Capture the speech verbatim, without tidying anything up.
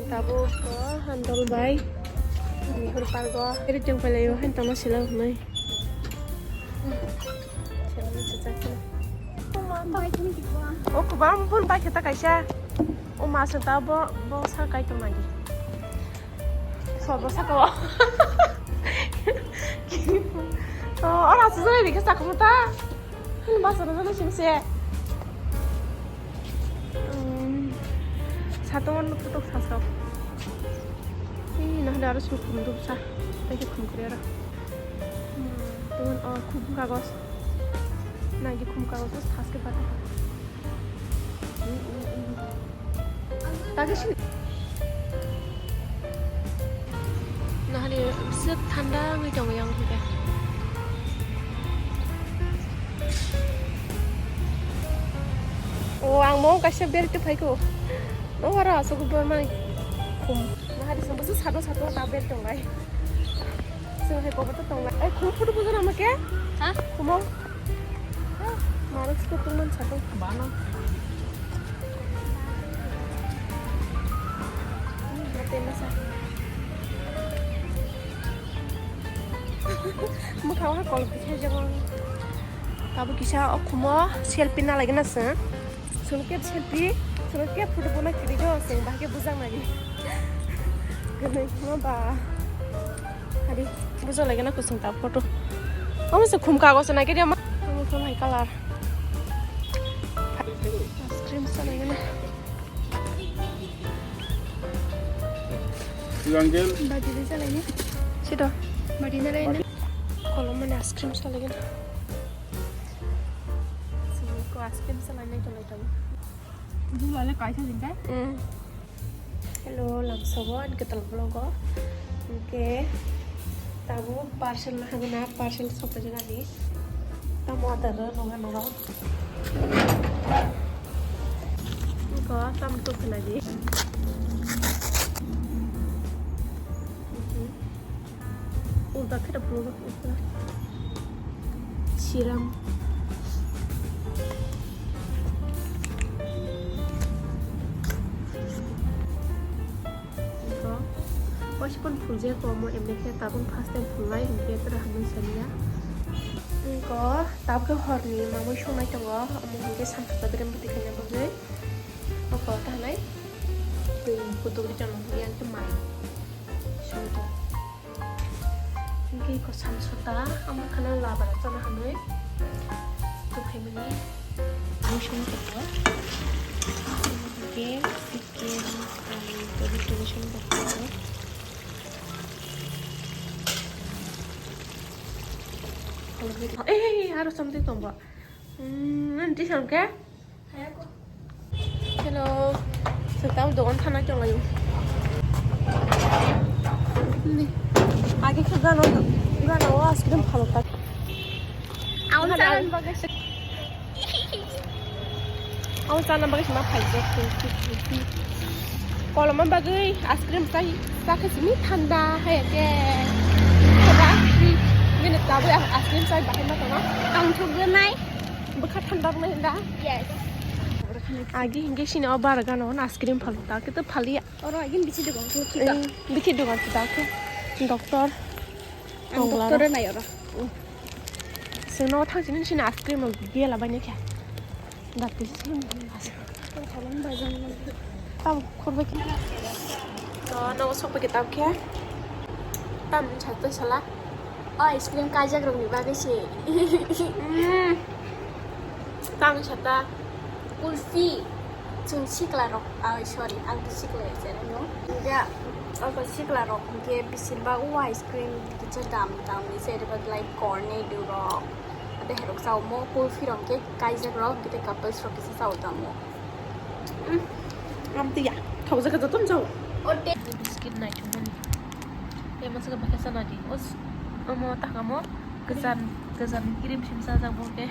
Tabuk ko handle bai. Nihur pargo. Iri tong palayo han tama sila hunai. O kubang pun bai kita kaisa. O masa ta bo, bo sa kai tong lagi. So bo sa ko. Oh, ora sa sa ni ka sa ko ta. Hin basa na jana simse. Hmm. Satung an putuk sasok. Ih, nah, ada harus hukum tuh sah. Lagi hukum kiri ora. Hmm, teman, oh, hukum kagos. Nah, di hukum kagos terus tas ke pada. Hmm, hmm, hmm. Lagi sih. Nah, hari besok tanda ngai dong yang kita. Oh, ang mo kaisa beri tu phai ko. No, hara asuk bor mai khum. Mahari sabo se sado sado ta ber tonglai. Sing hai kobo to tonglai. Ai, khum photo bujo nama ke? Ha? Khumo. Maruk siko tungman sado. Bano. Mate masa. Mukha wana kol bithai jabo. Tabo kisa o khumo selfie na lagi na se. Sunu ke selfie, sunu ke photo bona kiri jo, seng bahai ke bujang lagi. Gwnwi ma ba. Hari bujang lagi na kusung ta photo. Omo se khum kago se na kiri ma. Omo khum hai color. Ice cream sa lagi na. Badi de sa lagi na. Sito. Badi na lagi na. Kolom mane ice cream sa lagi na. Sini ko ice cream sa lagi na. Dulale kaisa din kai? Mm. Hello, lamsogo ani kwtal vlogo. Hwnkhe tabuk parcel na hagana, parcel sokphaijak ani. Tamo adar rw nokha norok. Iko tam tuk khnadi. Ulta khe rw ulta. Siram. Iko, waisukon phulje ko omo emne khe tabuk first time phulnai hinkhe tora hambai saniya. Iko, tabuk khe horni mamui songnai tongo, omo hinkhe sankha bedrem bwtwi khaina bagwi. Oko tanai twi kutuk ri tongmani yang khe mai. Songkhe ko samsota, omo khana labara chana hinwi tubui mani. Mui song tongo. Hwnkhe chicken, aloo, tomato song tongo. Ei, ei, ei, aro something tongo. Hmm, nang twi song khe? Hello. Sengtam dogan thana chonglai. Ni. Agi khe gana, gana o ice cream phalo tak. Aun chalan bagwi se. Aun chalan bagwi se ma phai je. Koloma bagwi ice cream chai, chakhe simi thanda hai ke. Thanda. Bini tabwi ice cream chai bahai ma tongma. Ang thugwi nai. Bwkha thanda rwna hinda? Yes. Agi hinkhe sini o bar gana o ice cream phalo ta khe to phaliya. Oro agin bithi dogan khe khika. Bithi dogan ta khe doctor. Ang doctor nai oro. Sino thang sini sini ice cream gela bani khe. Dakti sini. Tam khurba khe. To no sokpa khe tam khe. Tam chato sala. O ice cream kaijak rokni bagwi se. Mm. Tang sata kulfi. Chwng sikla rok, ah, sorry, ang to sikla ya chero no. Ya, oko sikla rok ke bisir ba o ice cream kisa dam dam ni se ba like cornetto rok. Ate herok sao mo kulfi rok ke kaijak rok kite couples rok kisa sao tamo. Mm. Am tiya. Khawjak ka joton jao. Ote. Biscuit nai chumani. Te masa ka bakasa nadi. Os, amo takamo. Kesan, kesan kirim simsa jabo ke.